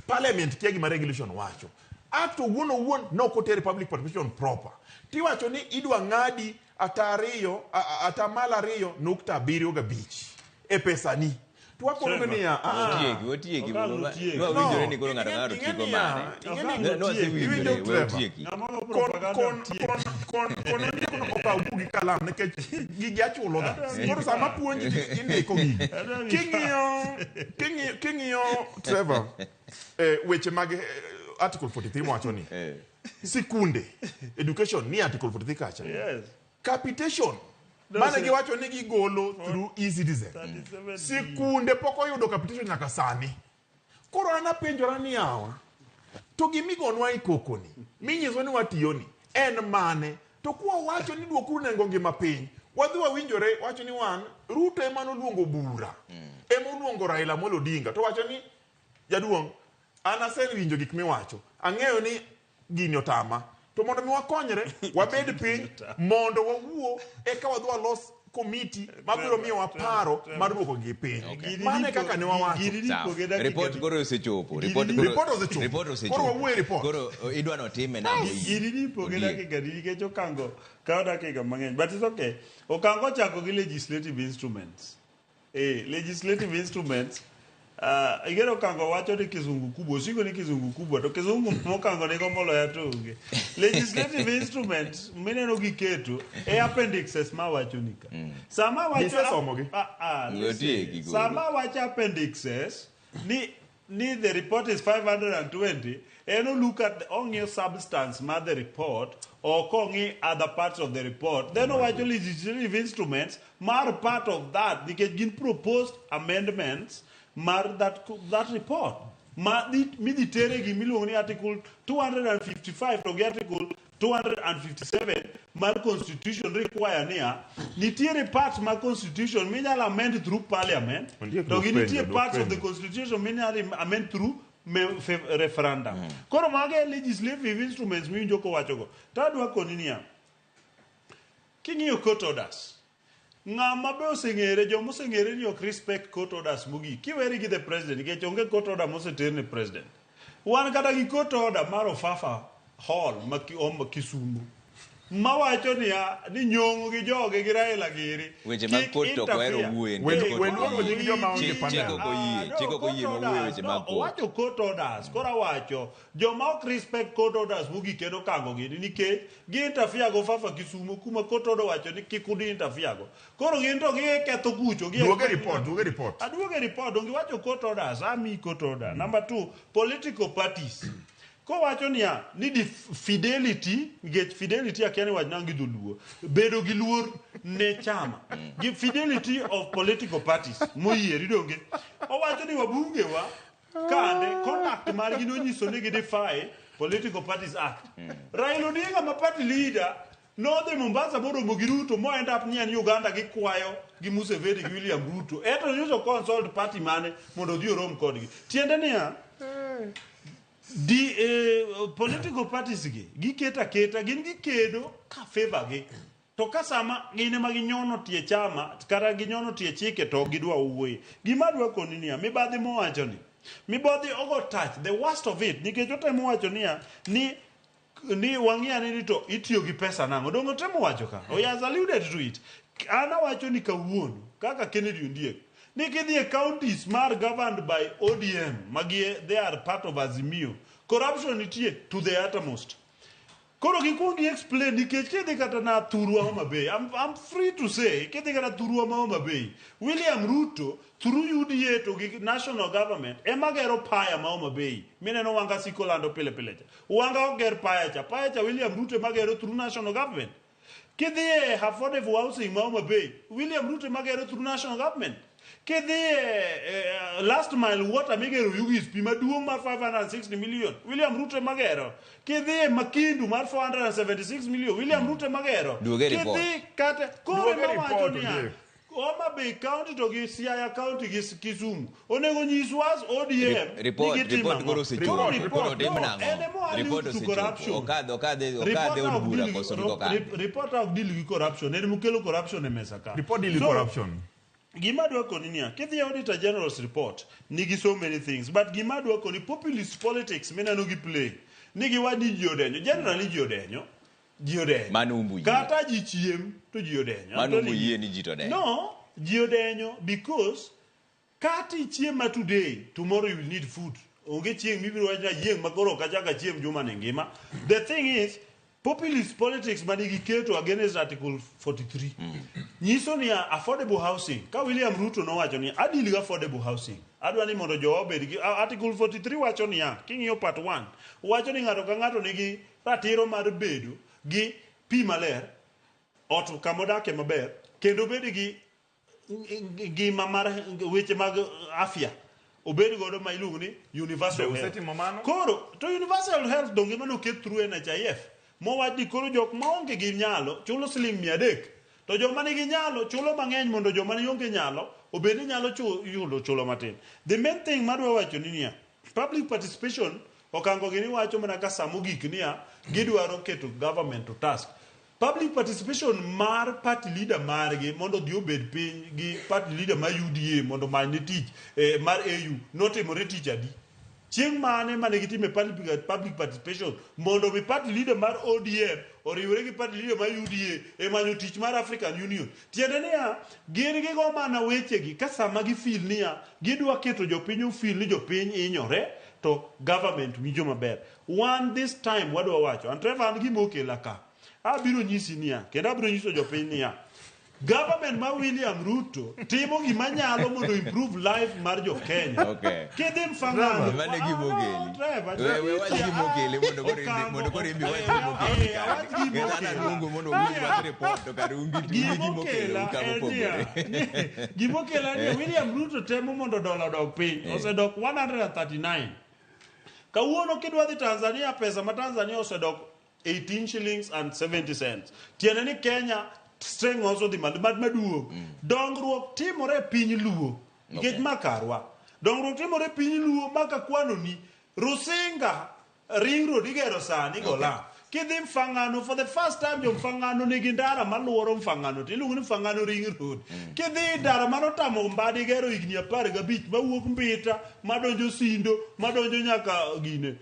Parliament kia gima regulation wacho. Act owuon owuon ne ok oter e public participation proper. Tiwacho ni idwa ng'adi ata ariyo, atamalo 2.75 e pesani. To wakono niya, ah, Otieki, otieki. Okang' otieki. Nwa winjore ni koro ng'ato ng'ato Ing'e tieko niya, mane. ing'e ni- Ne- Nwasewinjore, Iwinjo we Trevor? otieki. Ng'ama go Kon propaganda kon otiek. kon kon kon ondiek no okaw bug gi kalam nikech gigi achulo ga. Koro sama puonji to indiko gigi. King'iyo king'iyo king'iyo Trevor weche mag article 43 wacho ni sikunde education ni article 43 kacha. Yes. Capitation mane giwacho ni gigolo through e-citizen. 37 Sikunde pok oyudo capitation nyaka sani. Koro an apenjora ni yawa, to gimigonwa e koko ni, minyiso ni watiyo ni, en mane? To kwa wacho ni duokuru nengo ngima piny, wadhi wawinjore wacho ni wan, Ruto ema noluongo bura, ema oluongo Raila Amolo Odinga, to wacho ni, jaduong', an asewinjo gik miwacho, ang'eyo ni gini otama, to mondo mi wakonyre, wabed piny mondo wawuo, eka wadhi walos komiti mabiro miyowa paro mar duoko gi piny. Mano e kaka ne wawacho. Gini Sawa. nipoge dakika Report adi? koro osechopo. Gini- Report osechopo. Report osechopo. Koro wawuo e report. Koro idwa notime nang'o? Gini nipoge Ondiek. dakika adi nikech okango kawo dakika mang'eny but it's okay. Okango ochako gi legislative instruments. Legislative instruments igero Okango wacho ni kizungu kubwa, osingo ni kizungu kubwa to kizungu mokango nigo moloya to onge. Legislative instruments mineno giketo e appendixes ma wacho ni ka. Sama wacho Gisesomogi. Otieki koro. Sama wacho appendixes ni the report is 520, en o look at ong'iyo substance mar the report ok ong'i other parts of the report, then owacho legislative instruments mar part of that nikech gin proposed amendments mar that report ma midhi tere gi miluongo ni article 255 to gi article 257 mar constitution require niya nitiere parts mar constitution minyalo amend through parliament Ondiek to gi dwok nitie penjo, dwok parts of the penjo. constitution minyalo amend through referendum. Koro mago e legislative instruments miwinjo kowachogo. To adwa koni niya, king'iyo court orders, ng'ama be oseng'ere, joma oseng'ere ni ok respect court orders mogik, kiweri gi the president, nikech onge court order moseter ne president. Wan kata gi court order mar Ofafa Hall ma Kisumu, mawacho niya, ni nyong'o gi joge gi Raila giri. Weche mag kik court to ok wahero interfere. wuoye, Wen- nikech wen court luongo ok oyie. nying joma onge Chik- panel. chik ok oyie, No, chik ok oyie court mawuoye orders, weche no, mag court. Owacho court orders, koro awacho joma ok respect court orders mogik en okango gini nikech gi interfere go Fafa Kisumu kuma court order owacho ni kik udhi interfere go. Koro gin to giketho kucho. gi Duoge expect report, duoge report. Aduoge report, donge iwacho court orders, ami court order. Number 2, political parties. Kowacho niya, ni di fidelity, nikech fidelity akia ni wach nang' gi dholuo, bedo gi luor ne chama. Gi fidelity of political parties, moyieri donge. Owacho ni wabunge wa, kande, conduct margi nonyiso ni gi defy Political Parties Act. Raila Odinga ma party leader, nodhi Mombasa moromo gi Ruto, mo end up ni en Uganda gi kwayo gi Museveni gi William Ruto. Eto nyocha consult party mane mondo odhi orom kodgi. Tiende niya, di political parties gi giketo aketa, gin gikedo ka favor gi. To ka sama gin ema ginyono tie chama, kata ginyono tie chike to ok gidwa wuoye. Gima adwa koni niya, mibadhi mowacho ni, mibadhi ogo touch, the worst of it, nikech otemo wacho niya, ni wang'iya ni to itiyo gi pesa nang'o. Donge otemo wacho ka? He has alluded to it. An awacho ni kawuono, kaka Kennedy Ondiek, ni kidhi e counties mar governed by ODM, magi they are part of Azimio, corruption nitie to the uttermost. Koro gikuong gi explain nikech kidhi kata na thurwa Homa Bay, I'm free to say, kidhi kata thurwa ma Homa Bay, William Ruto through UDA to gi national government ema gero paya ma Homa Bay. Mineno Wanga siko lando pile pile cha. Wanga ok ger paya cha. Paya cha William Ruto ema gero through national government. Kidhi e affordable housing ma Homa Bay, William Ruto ema gero through national government. Kidhi e last mile water migero Oyugis pi maduong' mar 560 million, William Ruto ema gero. Kidhi e Makindu mar 476 million, William Ruto ema gero. Duoge report. Kidhi kata koro Duoge ema wacho report, niya, Ondiek. Homa Bay County to gi Siaya County gi Kisumu onego nyiswa as ODM ni Report, gitimo report ang'o. koro osechopo. Koro Koro report, otim no, nang'o? en ema Report allude to osechopo. corruption. Okadhe Report okadhe od ok bura deal gi- koso kik okadhe. Report ok deal gi corruption, en mokelo corruption e mesa ka. Report deal with So, corruption. Gima adwa koni niya, kidhi e Auditor General's report, nigi so many things, but gima adwa koni, populist politics mineno gi play, ni giwach ni ji odenyo. Generally ji odenyo, ji odenyo. Mano umbu yie. Kata ji chiem, to ji odenyo. I'm Mano umbu telling you. yie ni ji to odenyo. No, ji odenyo because kata ichiema today, tomorrow you will need food. Onge chieng' mibiro wacho ni ayieng' ma koro ok achak achiem juma ni ngima. The thing is, populist politics mane giketo against Article 43 nyiso niya affordable housing. Ka William Ruto nowacho ni adil gi affordable housing. Adwa ni mondo jowa obed gi Article 43 wacho niya, king'iyo part 1, wacho ni ng'ato ka ng'ato nigi ratiro mar bedo gi pi maler, ot kama odake maber, kendo obed gi ngima mar weche mag afya obed godo ma iluongo ni universal Be health. usetimo mano? Koro to universal health donge mane oket through NHIF mowach ni koro jok maonge gi nyalo chulo siling 300 to joma nigi nyalo chulo mang'eny mondo joma nionge nyalo obed ni nyalo yudo chulo matin. The main thing madwa wacho ni niya, public participation okango gini wacho mana ka samogik niya gidwaro keto government to task. Public participation mar party leader margi mondo odhi obed piny gi party leader mar UDA mondo omanyne tich mar AU notimore tich adi? Chieng' mane mane gitime public participation mondo mi party leader mar ODM oriwre gi party leader mar UDA e manyo tich mar African Union? Tiende niya, gin gigo mana wechegi ka sama gifeel niya gidwa keto jopiny ofeel ni jopiny hinyore to government winjo maber. One this time wadwa wacho, and Trevor an gima okela ka. Abiro nyisi niya, kendo abiro nyiso jopiny niya, government ma William Ruto timo gima nyalo mondo improve life mar jo Kenya. Okay. Kidhi Mfangano. Mano e gima okeli. Trevor, We wach gima okeli mondo koro imbi mondo koro imbi wach gima okeli Eh, awach kare. gima Nikech an okela. aluongo mondo uwinj wach report to kare un gi Gima gima okelo okela ka en mopogore. niya, gima okela ni William Ruto temo mondo dola odok piny. Osedok 139. Kawuono kidwa dhi Tanzania, pesa ma Tanzania osedok 18 shillings and 70 cents. Tiende ni Kenya strength osodhi malo maduong'. Dongruok timore e piny Luo. Nikech Okay. ma karwa. Dongruok timore e piny Luo ma kakwano ni Rusinga ring road igero sani gola. Kidhi Mfangano for the first time jo Mfangano nigi ndara maluoro Mfangano tiluongo ni Mfangano ring road. Kidhi ndara manotamo Mbadi gero higni 15 mawuok Mbita madonjo Sindo madonjo nyaka gine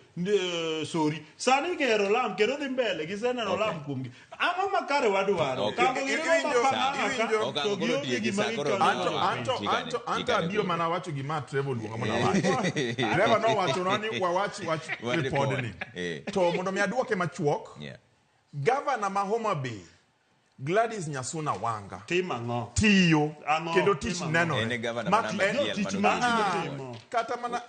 Sori. Sani gero lam kendo dhi mbele giseneno Okay. lam kuomgi. Ang'o makare wadwaro? Okay. Kambo gini Iwinjo- mapang'ang'a ka, iwinjo- Okang' to koro gionge tieki gima sa, koro gikonyo. Anto, Ah, anto, chikane, anto, anto chikane abiro koro. mana wacho gima Trevor oluonga mondo awach. Trevor nowachonwa ni wawach wach Wach ripodni. report, eh. To mondo mi aduoke machuok, Yeah. gavana ma Homa Bay, Gladys Nyasuna Wanga, Tim ang'o? tiyo Ang'o? kendo tich Timo ang'o? nenore. En e gavana Ma ma namba en- achiel tich mano ma oket Ah, e report. timo. kata mana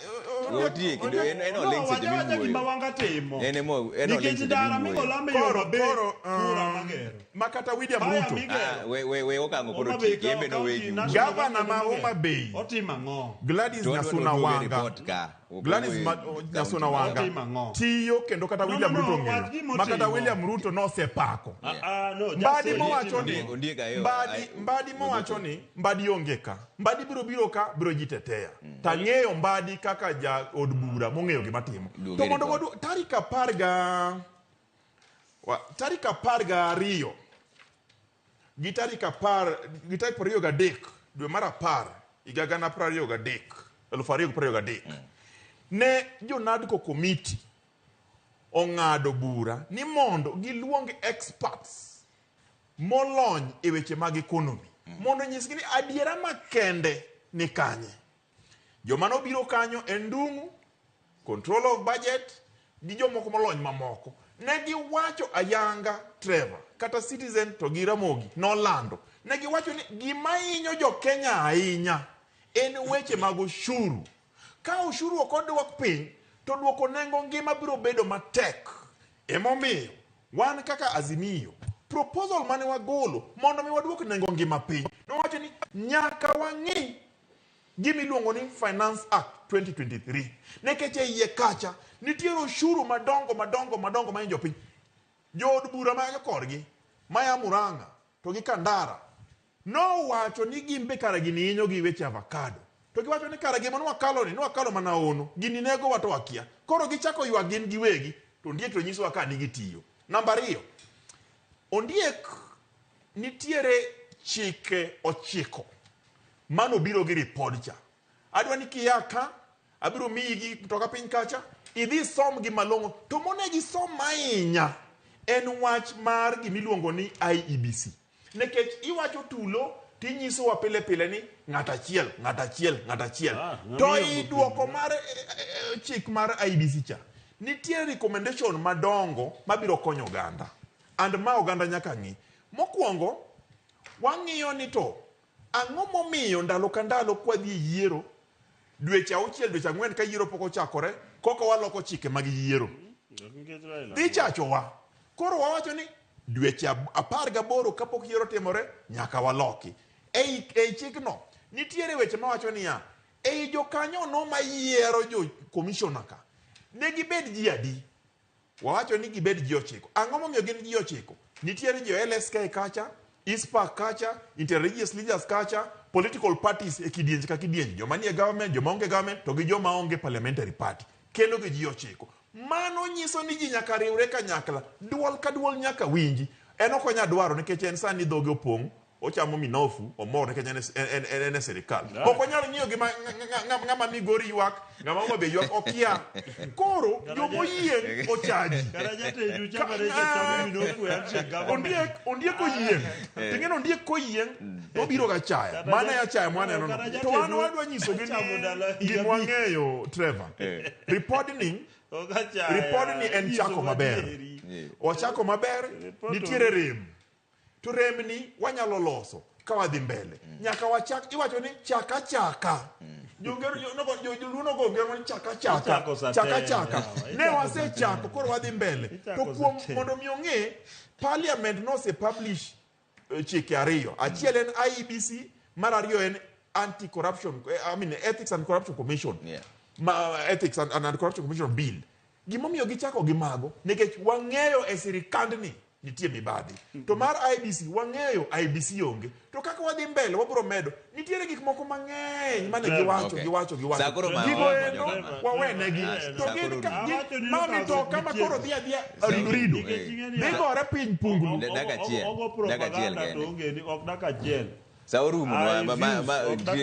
Otiek, kendo en No, oling' seche wacha wacha gima miwuoyo. Wanga timo. En emo en oling' Nikech seche ndara miwuoyo. migolame Koro, Homa Bay, koro, kura magero. ma kata William Paya Ruto migero. Ah, we okang'o koro Homa Bay tiek, en be county nowegi national Gavana ma government Homa Bay. Otimo ang'o? Gladys To wadwa Nyasuna ni oduoge Wanga report ka. Ok Gladys owuoyo Nyasuna county Wanga Otimo ang'o? tiyo kendo kata No, William no, no, Ruto wach ong'eyo gima ma kata otimo. William Ruto nosepako. Ah, ah, no, just Mbadi say mowacho otimo ni ang'o. Ondiek ayo, Mbadi Mbadi mowacho ni Mbadi onge ka. Mbadi biro biro ka biro ji tetea. Tang'eyo Mbadi kaka ja od bura mong'eyo gima timo. Duoge To mondo report. wadu tarik apar ga tarik 12 gi tarik 10 gi tarik 23 dwe mar 10 higa 2023 2023 ne jo NADCO committee ong'ado bura ni mondo giluong experts molony e weche mag economy mondo nyisgi ni adiera makende ni kanye. Joma nobiro kanyo en Ndung'u, control of budget gi jomoko molony mamoko. Ne giwacho ayanga Trevor, kata Citizen to gi Ramogi nolando. Ne giwacho ni gima hinyo jo Kenya ahinya en weche mag ushuru. Ka ushuru ok odwok piny, to dwoko nengo ngima biro bedo matek. Emomiyo, wan kaka Azimio, proposal mane wagolo mondo mi waduok nengo ngima piny, nowacho ni nyaka wang'i gima iluongo ni Finance Act 2023. Nikech e iye kacha, nitiere ushuru madongo madongo madongo ma jopiny. Jood bura ma korgi, maya Murang'a to gi Kandara, nowacho ni gin be kara gini hinyo gi weche avocado. To giwacho ni kara gima nwakalo ni, nwakalo mana ono, gini negowa to wakia. Koro gichako ywak gin giwegi, to Ondiek to nyisowa ka ni gitiyo. Namba ariyo, Ondiek nitiere chike 9 manobiro gi ripod cha. Adwa ni kia ka, abiro miyi gi kutoka piny kacha, idhi isom gi malong'o. To monego isom ahinya en wach mar gimiluongo ni IEBC. Nikech iwacho tulo tinyisowa pile pile ni ng'at achiel, ng'at achiel, ng'at achiel. To i duoko mar chik mar IEBC cha, nitie recommendation madongo mabiro konyo oganda. And ma oganda nyaka ng'i. Mokwongo, wang'iyo ni to ang'o momiyo ndalo ka ndalo kwadhi e yiero, dweche 6, dweche 4 ka yiero pok ochakore, koka waloko chike mag yiero. Dhi chachowa. Koro wawacho ni dweche 18 kapok yiero timore, nyaka waloki. Ei chikno, nitiere weche mawacho niya, ei jokanyo no mayiero jo commissioner ka, ne gibed ji adi? Wawacho ni gibed ji 9. Ang'o momiyo gin ji 9? Nitiere jo LSK kacha, ISPA kacha, interreligious leaders kacha, political parties e kidienj ka kidienj, joma nie government, joma onge government, to gi joma onge parliamentary party. Kelo gi ji 9. Mano nyiso ni ji nyaka riwre kanyakla, duol ka duol nyaka winji. En ok onyal dwaro nikech en sani dhoge opong', ochamo minofu, omor nikech en e sirikal. Ok onyal ng'iyo gima ng'ama Migori ywak, ng'ama Homa Bay ywak, okia. Koro jomoyieng' ochaji. Ondiek oyieng'. Ting'eno ondiek koyieng', to obiro ga chaya. Mano e achaya mwaneno no. To wan wadwa nyisogi ni gima wang'eyo, Trevor. Ripodni en chako maber. Ochako maber, nitiere rem. To remni wanyalo loso ka wadhi mbele. Nyaka wachak, iwacho ni chaka chaka. Joluo nogo ngero ni chaka chaka. Chaka chaka. Ne wasechako, koro wadhi mbele. To kuom mondo mi ong'e, Parliament nose publish chike 2. Achiel en IEBC, mar ariyo en anti-corruption, I mean Ethics and Corruption Commission. Ethics and Anti-Corruption Commission Bill. Gimomiyo gichako gi mago, nikech wang'eyo e sirikandni nitie mibadhi. To mar IEBC, wang'eyo IEBC onge. To kaka wadhi mbele, wabiro medo. Nitiere gik moko mang'eny mane giwacho, giwacho, giwacho. Gigo endo, wawenegi. To gin ma mitoka ma koro dhi adhiya rido rido. Dhi gore piny punglu. Dakika achiel kende. Ok dakika achiel. Sa orumo,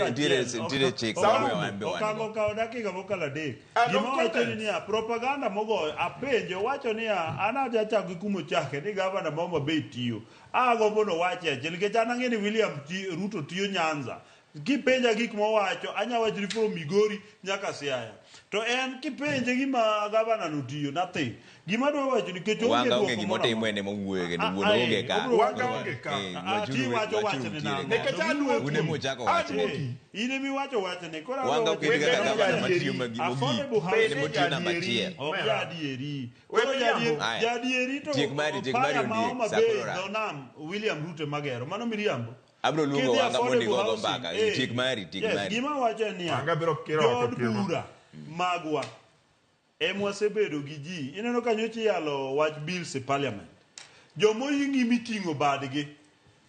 nitiere chik. Okango kawo dakika mokalo 3. Gima wacho ni niya, propaganda mogoyo, apenjo, wacho niya, an achako gi kuma ochake ni gavana ma Homa Bay tiyo. Agombo nowache achiel, nikech an ang'e ni William Ruto tiyo Nyanza. Kipenja gik mowacho, anya wacho ni from Migori nyaka Siaya. To en kipenje gima gavana no tiyo, nothing. Gima adwa wacho nikech onge dwoko moro gimotimo en ema owuoyo kendo wuon onge ka. Wanga onge ka. Ti wacho wachne nang'o? Nikech aduoki. Un ema uchako wachne. In ema iwacho wachne. Koro Wanga oketi kaka gavana matiyo mogik. En ema otiyo namba 1. Ok jaadieri. Koro jaadieri to Tiek mari, tiek mari Ondiek. Sa koro dho nam William Ruto ema gero. Mano miriambo. Abro luongo Wanga mondo igogo mbaka. Tiek mari, tiek mari. Gima wacho en niya. Jood bura magwa emwasebedo gi ji. Ineno ka nyocha iyalo wach bills e parliament. Jomoying'i miting'o badgi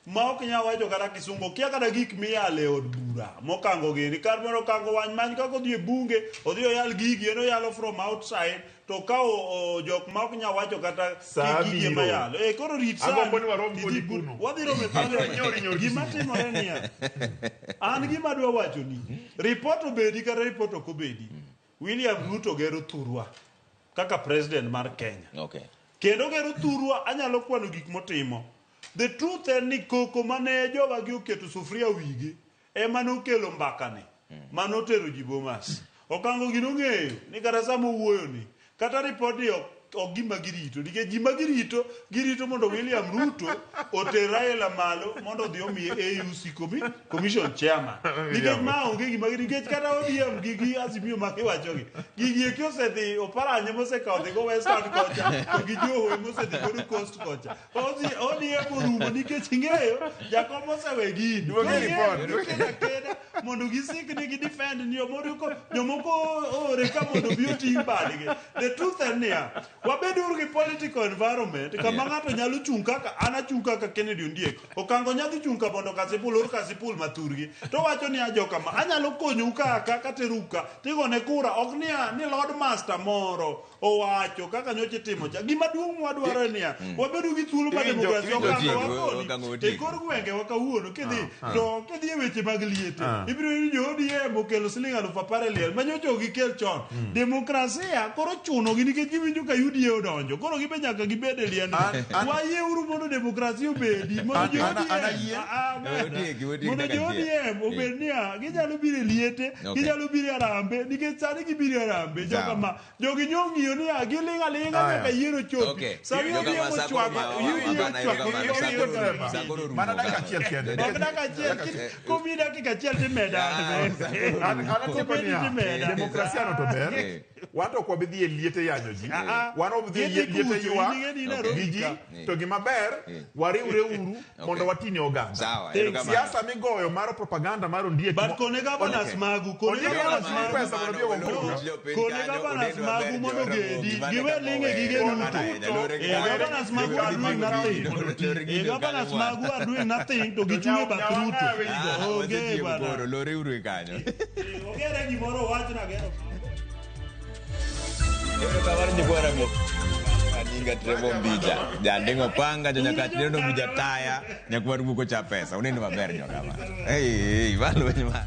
ma ok nyal wacho kata kisungu, okia kata gik miyalo e od bura mokango gini. Kar mondo okango wany many kaka odhi e bunge, odhi oyal gigi, en oyalo from outside, to ka jok ma ok nyal wacho kata gigi ema yalo. Koro rit sani. Wadhi romo e parliament. Gima timore niya, an gima adwa wacho ni, report obedi kata report ok obedi, William Ruto gero thurwa kaka president mar Kenya. Okay. Kendo gero thurwa, anyalo kwano gik motimo. The truth en ni koko mane jowagi oketo sufuria wigi ema nokelo mbakani manotero ji Bomas. Okango gino ong'eyo ni kata sama owuoyo ni kata ripodi ok ok gima girito nikech gima girito girito mondo William Ruto oter Raila malo mondo odhi omiye AUC commission chairman nikech ma onge gima girito nikech kata ODM gi Azimio ma kiwachogi gigi eki osedhi Oparanya mosekawo dhi go Western kocha to gi Joho mosedhi godo Coast kocha ODM orumo nikech ing'eyo jakom osewe gini Duogi Koro report. ing'eyo, gikedo akeda mondo gisik ni gidefend ni jomoko jomoko oore ka mondo obi oting' badgi the truth en niya wabeduru gi political environment kama Yeah. ng'ato nyalo chung' kaka an achung' kaka Kennedy Ondiek Okango nyadhi chung' ka mondo Kasipul or Kasipul mathurgi to wacho niya jokama anyalo konyou ka ka katerou ka tigone kura ok niya ni Lord Master moro owacho kaka nyocha itimo cha gima duong' mwadwaro en niya wabedo gi thuolo mar Iwinjo- demokrasia iwinjo Okango Okango wakoni otieko. e kor gwenge wa kawuono kidhi to kidhi e weche mag liete ibiro yudo jo ODM okelo siling 10,000 e liel ma nyocha ok gikel chon demokrasia koro chunogi nikech giwinjo ka UDA odonjo koro gibe nyaka gibed e liendno wayieuru mondo demokrasia obedi mondo jo An- an ODM ayie. ah, ah, Otieki, otieki mondo dakika jo achiel. ODM obed niya ginyalo biro e liete Okay. ginyalo biro e arambe nikech sani gibiro e arambe Sawa. joka ma jogi nyong'iyo niya giling' aling'a Aya. nyaka yiero chopi Okay. sani Joka ODM ma sako ochwako ma- UDA ma- ochwako ma- UDA sako- ochwako. sako rumo Mana dakika kanyo. achiel kende. Ok dakika achiel, komi dakika achiel timeda. Ah, An atieko Komedi niya, timeda. demokrasia no to ber. Eh. Wan to ok wabi dhi e liete yanyo ji. Ah, ah. Wan ok dhi e Liete liete kucho, ywak in ing'e ni Okay. Nairobi gi ji. ka. To gima ber, Eh. wariwre uru mondo watine oganda. Sawa, erokamano. Siasa migoyo mar propaganda mar ondiek. But kone governors Okay. magu, kone Ondiek governors chiwo magu. pesa mondo odhi ogo kura. Kone governors magu mondo ogedi, giwe ling'e gige Ruto. Eh, governors magu are doing nothing. Eh, governors magu are doing nothing to gichung' e bath Ruto. Onge bana. Lore uru kanyo. Ogere gimoro owachna gero. Erokamano nyikwa Ramogi. Nyinga Trevor Mbija. Janding'o panga, jonyakach neno Mbija taya, nyakwar buko cha pesa. Unindo maber jokama. Hey, hey, malo nyuma.